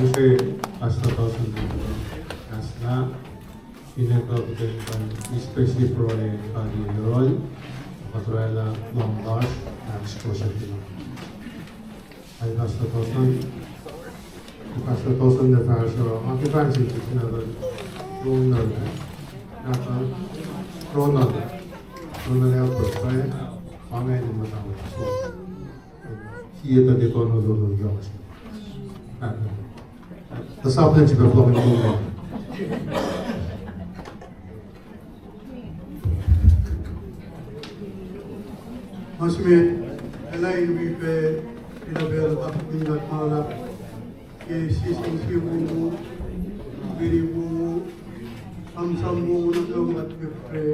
Use Pastor Tausin Asna, finne kuht in kuh in especially pruhe kadi yohrohl, kuht oraclah lohng lasr, and scotia fino. Ai Pastor Tausin. Pastor Tosun ne fahsr uh, ac fahsr in sina Ronald, Nathan, Ronald, Ronald Albert, pa, pa inge in muhta. So, sie tuh tiac tohn Ronald Albert. Tuh sahp na sifilpac fluh in muh. Ma se met, elah in wi pac, elah pac elah kapihn God ma luhlahp ke sie sin sie wowo, meni wowo, sramsram wowo nuh kwewa kuht ke pre,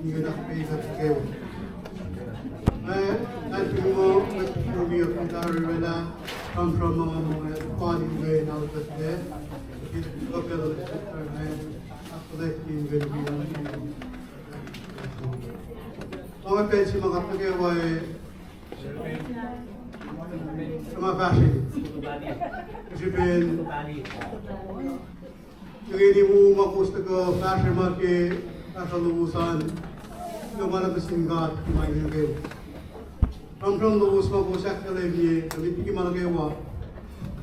in kuht ahkpah kuht kwewa. Eh, kuht fin muh, kuht fin muh, kuht tari oraclah sramsram ma ma, eh, pal in kuh in auliyak, eh, kuht kuh pacl, eh, Nga pacl se ma kuht nuh kwewa, eh, ma fahsr. Srihpen tuhkweni mu ma kowos tuhkuh fahsr ma ke fahsr lowos an, kuloh ma luhlahp nuh sin God ma inge. Sramsram lowos ma kowos ahkkahlwemye, tuh met liki ma nuh kwewa.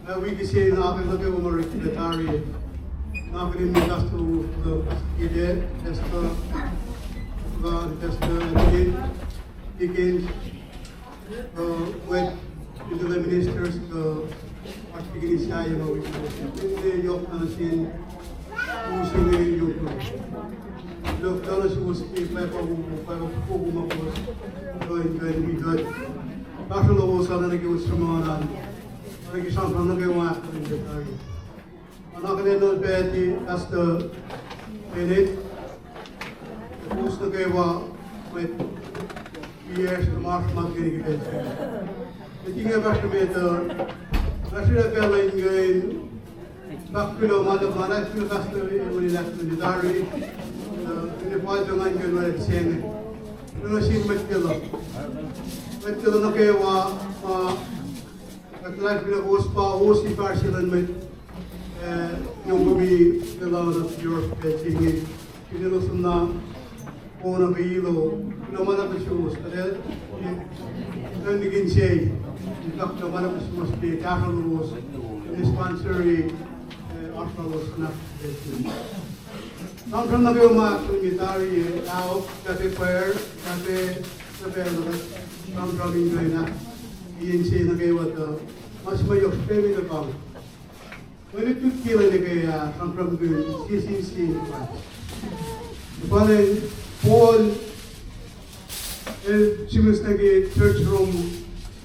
Ac wik se na akihlen nuh kwewa ma orek ke tari. Na akihlen pastor lowos, uh, pastor Kede, pastor, uh, pastor Adrian, deacons, uh, mwet, in the ministers, uh, oasr beginning sahyacn ma wik. Yohk na nuh sin, us inge yohk. Yohk na nuh suwos ke pahpah, pahpah, pahpah ma kowos, uh, in, in, in, Pastor lowos an, nuh ke wosrmana an, nuh ke sramsram nuh kwewa ahkkahlwemye tari. Nga akihlen nuh pac Pastor Bennett, kowos nuh kwewa, mwet, wiyacsr, tuhmasr ma ke nike pacl se. Met inge fahsr met uh, nga srihke pacl in kuh in fahk kuloh ma luhlahp, ma luhlahp kuloh Pastor Evelyn Atkinson tari, uh, in fal tuh ngan kuh in orek se inge. Kuloh nuh sin mwet ke luhk. Mwet ke luhk nuh kwewa, ma, kuht luhlahlfongi lah kowos pa, kowos in fahsr se luhn mwet, uh, yohk kom in kuloh nuh yohrohsr pacl se inge. Fin elos na kona ke ilo, kuloh ma luhlahp nuh suwos, kuht, eh, kuht in kuh in se, in fahk kuloh ma luhlahp nuh suwos ke kahsruh lowos, in sponsori, eh, oasr lalos na. Sramsram nuh kwewa ma ahkkahlwemye tari, eh, ahok, kuht ac pwacr, kuht ac, kuht ac, sramsram in kuh in ahk, in se nuh kwewa tuh, ma se ma yohk srihpac me kuh pang. Mwe lutlut ke lwen nuh ke, ah, sramsramkihn sie sin sie. Pwacnwacng Paul el sihmihs nuh ke church Rome,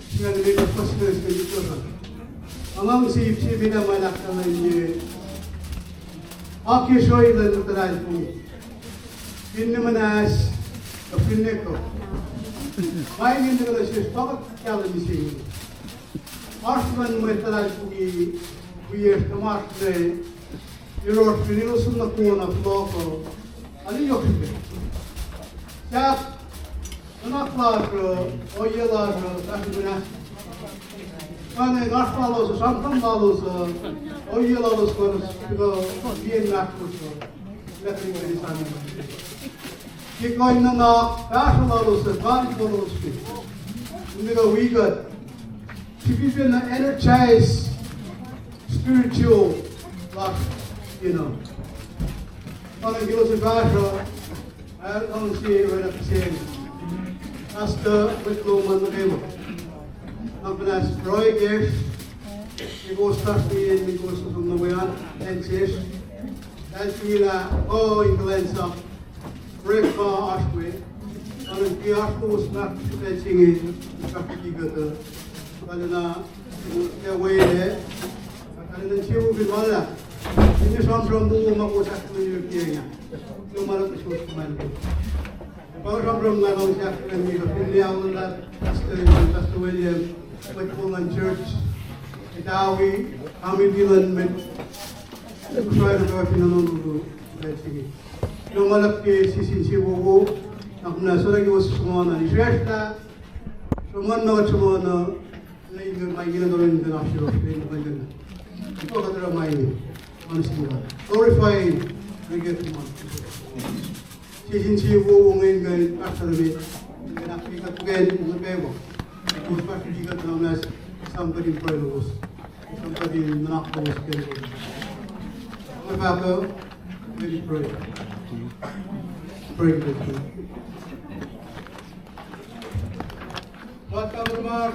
singucul limekohsr, fuhs singucul limekohsr. Nga luhngse ip se met ah ma el ahkkahlwemye, akacsruhi luhn mwet luhlahlfongi. Finne muhnahs, kuh finne kuh. Ma inge nuh sesr pa kuht kahlwem mihsenge. Oasr luhn mwet luhlahlfongi wiyacsr tuhmasr nuh yohrohsr fin elos som nuh kona fohlohk uh, arlac yohk srihpac. Sahp nuhnak lasr uh, ohiyac lasr uh, sahp muhnahs. Pwacnwacng oasr lalos uh, sramsram lalos uh, ohiyac lalos uh, kuh lien nahtuhlos uh, lihkeni keni sahp ke kuh in nuhnak, fahsruh lalos uh, fahsruh lalos uh, in kuh wi kuht sifilpacna energize spiritual lasr, you know. Pwacnwacng ke elos fahsruh, ac luhngse oraclah kihsen. Pastor, mwet lom an nuh kwewa. Nga muhnahs pruhe kacsr, ke kowos fahsr mihsenge, ke kowos som nuh we an, acn sesr. Ac sihmihs lah, oh, in kuhlwacnsap. Pruhe pa oasr we. Pwacnwacng ke oasr kowos fahsr pacl se inge, fahsr liki kuht uh, kalena, ke we, kalena sie wo fin ma lah. Finne sramsram wo ma kowos ahkkahlwemye ke nga, kuloh ma luhlahp nuh suwos kom an. Pa sramsram nga luhngse ahkkahlwemye kuh finne aolah Pastor, Pastor William, mwet kol luhn church, Itawi, committee luhn mwet Israel, kuh fin nuhnuhnkuh pacl se inge. Kuloh ma luhlahp ke sie sin sie wowo, na kom na suc nuh ke wosasuc ma na isracsrlah, sruhmuhn na kuht sruhmuhn na, na in kuht ma inge na kuht in kuht oasr yohrohsr ke in kuht in kuht. Ikuh kuht oruh ma inge, ma nuh sin God. Glorify nuh ke kuht ma. Sie sin sie wowo inge in kuht in fahsr nuh met, in kuht in ahkkweye kuht nuh kwewa. Kowos fahsr liki kuht na muhnahs, sang kuht in pruhe lowos. Somebody knock on the schedule. Tobacco, let me pray. Pray with me. God Pahpah tuhmasr,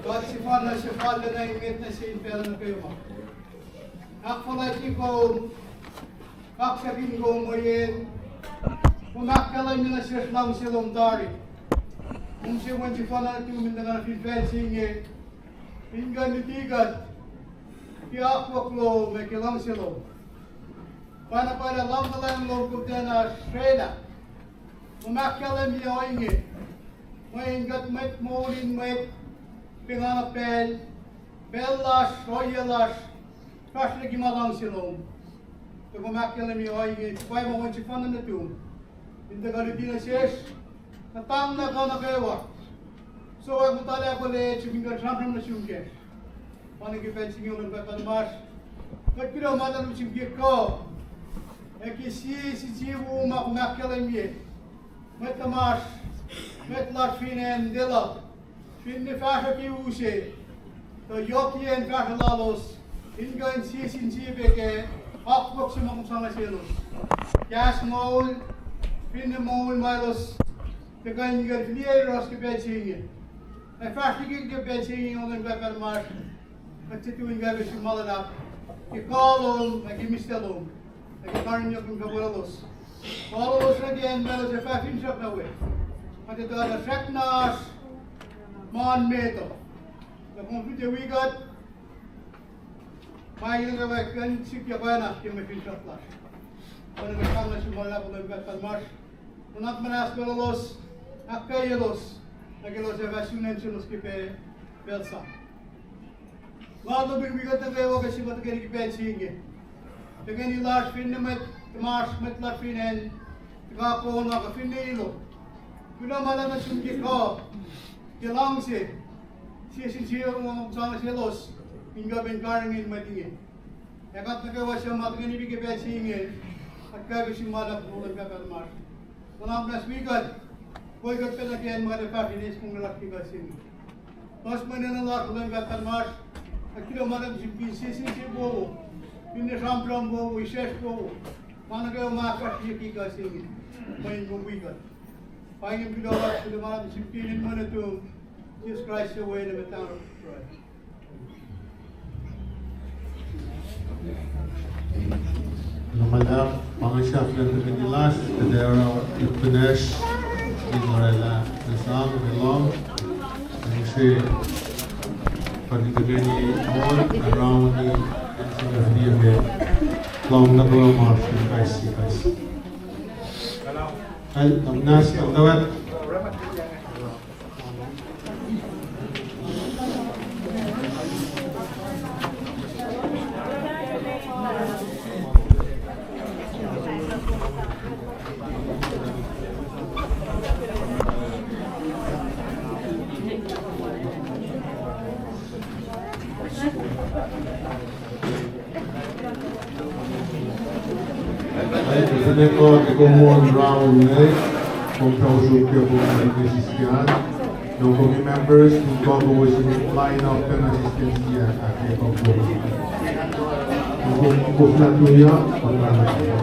God sefanna, sefanna nuh met nuh sin pacl nuh kwewa. Ahkfuhlwactye kom, kaksakin kom mweyen kom ahkkahlwemye nuh sesr luhngse lom tari. Kom se wen sefanna nuhtum in tuhkuh nuh fin facl se inge, in kuh in luti kuht ke akwuck lom ac ke luhngse lom. Pacna pacna luhngkuhlacng lom kom tiacna srwaclah. Kom ahkkahlwemye ohinge, mweyen kuht mwet moul in mwet, pengana pacl, pacl lasr, ohiyac lasr, fahsr liki ma luhngse lom. Tuh kom ahkkahlwemye ohinge, pa ma wen sefanna nuhtum in tuhkuh luti nuh sesr, kuhtanglah kuh nuh kwewa. Suc ac muhta lah kolec, srihpen kuht sramsram nuh sum kacsr. Pa nuh ke pacl se inge, Leum God Pahpah tuhmasr, kuht kuloh ma luhlahp nuh sum ke kuh ac ke sie sin sie wowo ma kom ahkkahlwemye. Mwet tuhmasr, mwet lasr fin acn Delok, finne fahsruh ke u se, tuh yohkiyacn fahsruh lalos in kuh in sie sin sie pac ke akwuck se ma kom sang nuh selos. Kahs moul, finne moul ma elos tuhkuh in kuh in fihliyac yohrohlos ke pacl se inge. Ac fahsr liki ke pacl se inge, Leum God Pahpah tuhmasr, kuht tiac tui in kahk sum ma luhlahp ke kuh lom, ac ke mihslac lom, ac ke karihngihnyuck lom ke weluhlos. Kuh lalos nuh ke acn ma elos ac fah finsrak nuh we. Kuht etuh lah srackna oasr ma met uh. Tuh kom fin tiac wi kuht, ma inge kuh in sikyak oacna ke mwe finsrak lasr. Oacna ke sang nuh sum ma luhlahp, Leum God Pahpah tuhmasr, nuhnak muhnahs weluhlos, ahkkweyaclos, nuh ke elos ac fah sun acn selos ke pacl, pacl sap. Nga lom in wi kuht nuh kwewa ke sifil tuhkweni ke pacl se inge. Tuhkweni lasr finne mwet tuhmasr, mwet lasr fin acn Chicago, na kuh finne Ilo. Kuloh ma luhlahp nuh sum ke kuh, ke luhngse, sie sin sie ma kom sang nuh selos in kuh in karihngihn mwet inge. Ac kuht nuh kwewa suc ma tuhkweni wi ke pacl se inge, kuht kahk sum ma luhlahp, Leum God Pahpah tuhmasr, nuhnak muhnahs wi kuht, kol kuht pac nuh ke acn ma kuht ac fahsr in eis monglac lasr ke kuh se inge. Puhs mwe enenuh lasr, Leum God Pahpah tuhmasr, ac kuloh ma luhlahp nuh sum ke sie sin sie wowo, finne sramsram wowo, israsr wowo, ma nuh kwewa ma fahsr ke kuh se inge, mweyen kom wi kuht. Pa inge kuloh lasr, kuloh ma luhlahp nuh sum ke inen mwe nuhtum, Jisus Kraist, suc wen ac Mwet Lahngo, pruhe. Kuloh ma luhlahp, pa inge sahflah tuhkweni lasr, kuht ac oruh kunacsr in orwaclah nuh sang, nuh lohm, ac mihsenge kuht in tuhkweni on, around, in sifil liye mwe lohm nuh kwewa ma oasr in kais sie kais. Kuloh ma luhlahp, kuloh ma luhlahp. Finne kuht ac kuh in on round inge, kom fellowship ke kom ac sisken. Nuh kom members, kom kuh kowos in line up ke na sisken sie ahkkweye kom. Kom, kom koflah tuyak, kom koflah tuyak.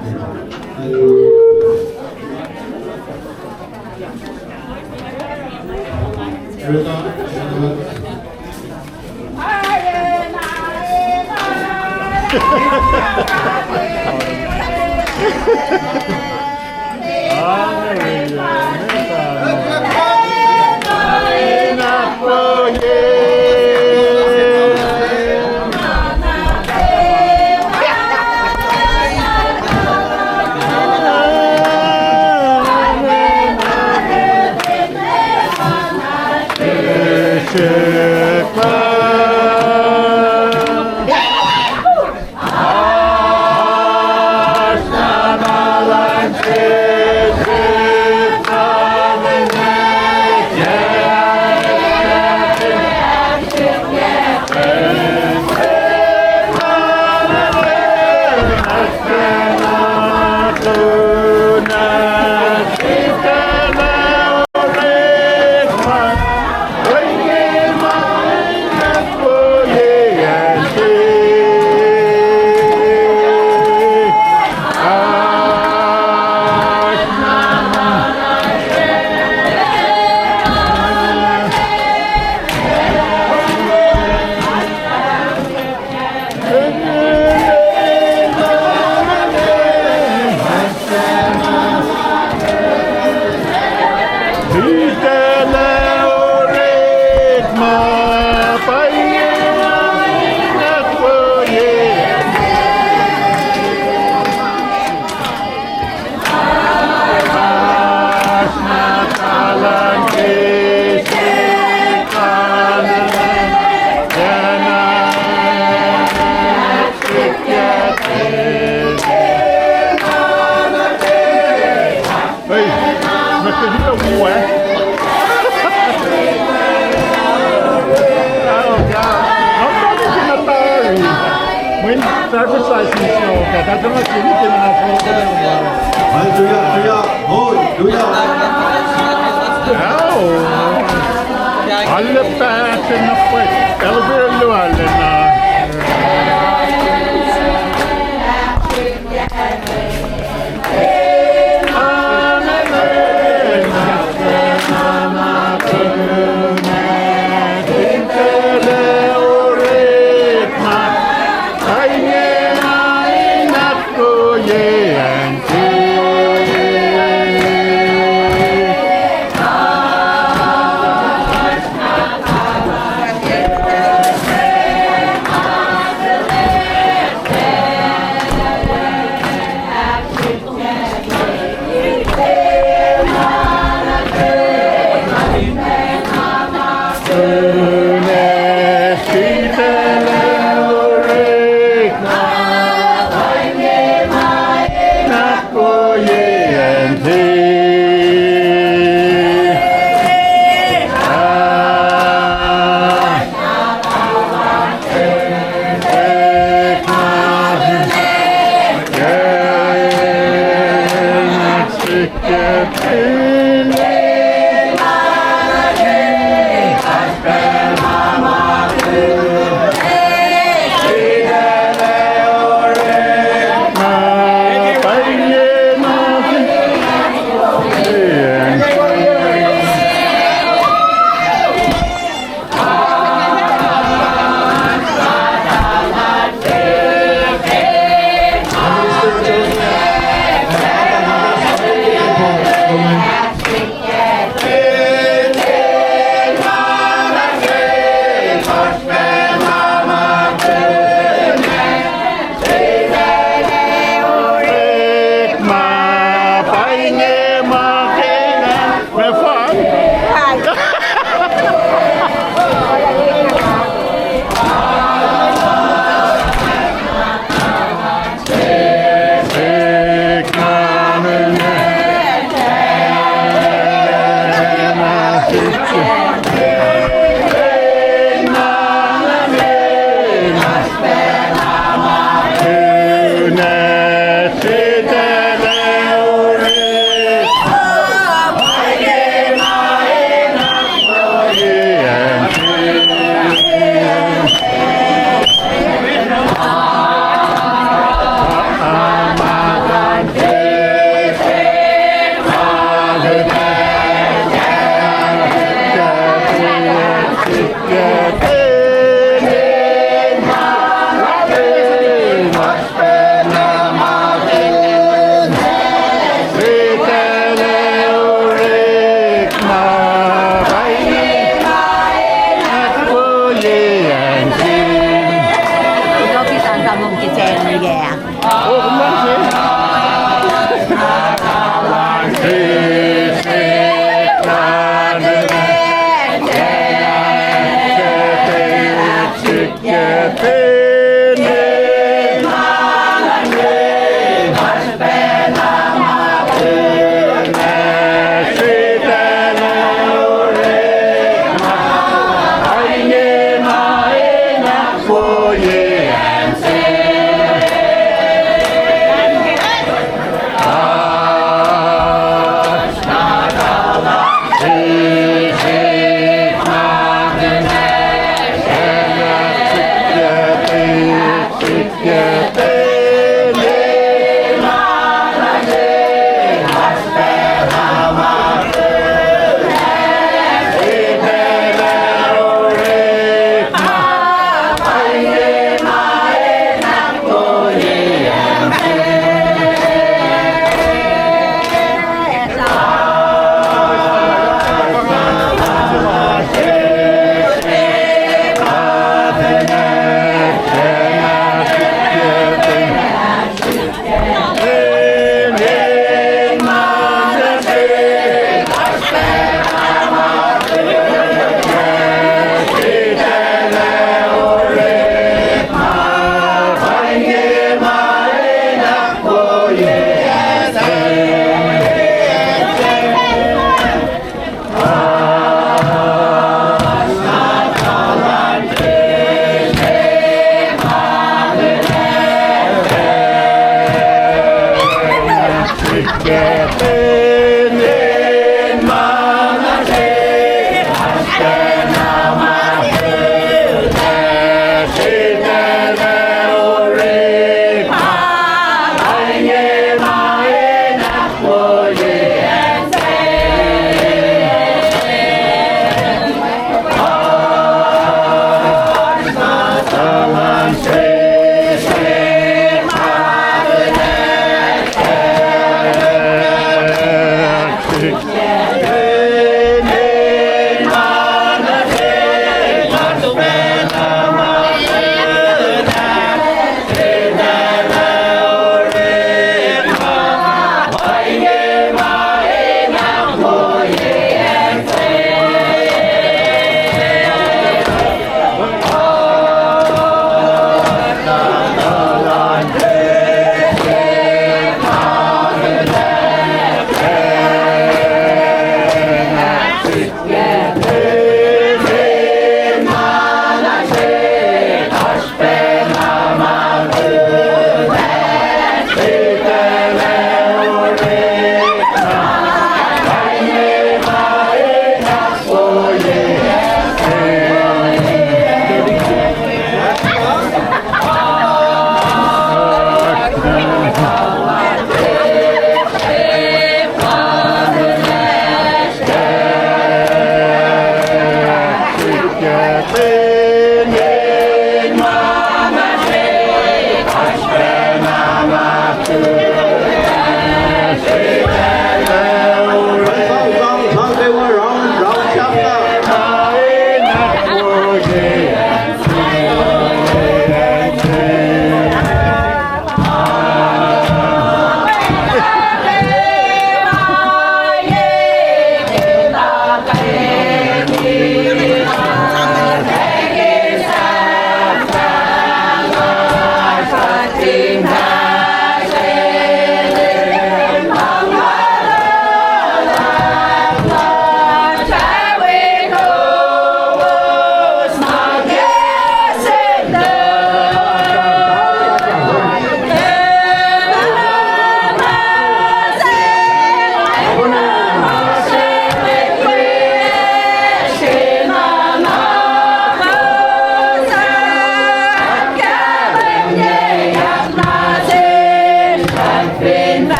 Hey, mete hila wi wa. Oh, God. How many can I tell you? When sacrifice is so, that doesn't make anything else. Hallelujah, hallelujah. Hallelujah. Ow. Alle pahsr na pwacye. Elder Lualena.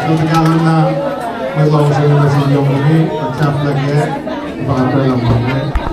Sotakalanna mwet luhngse nuh sin yom inge, sahflah kac, pa pacl luhn Monday.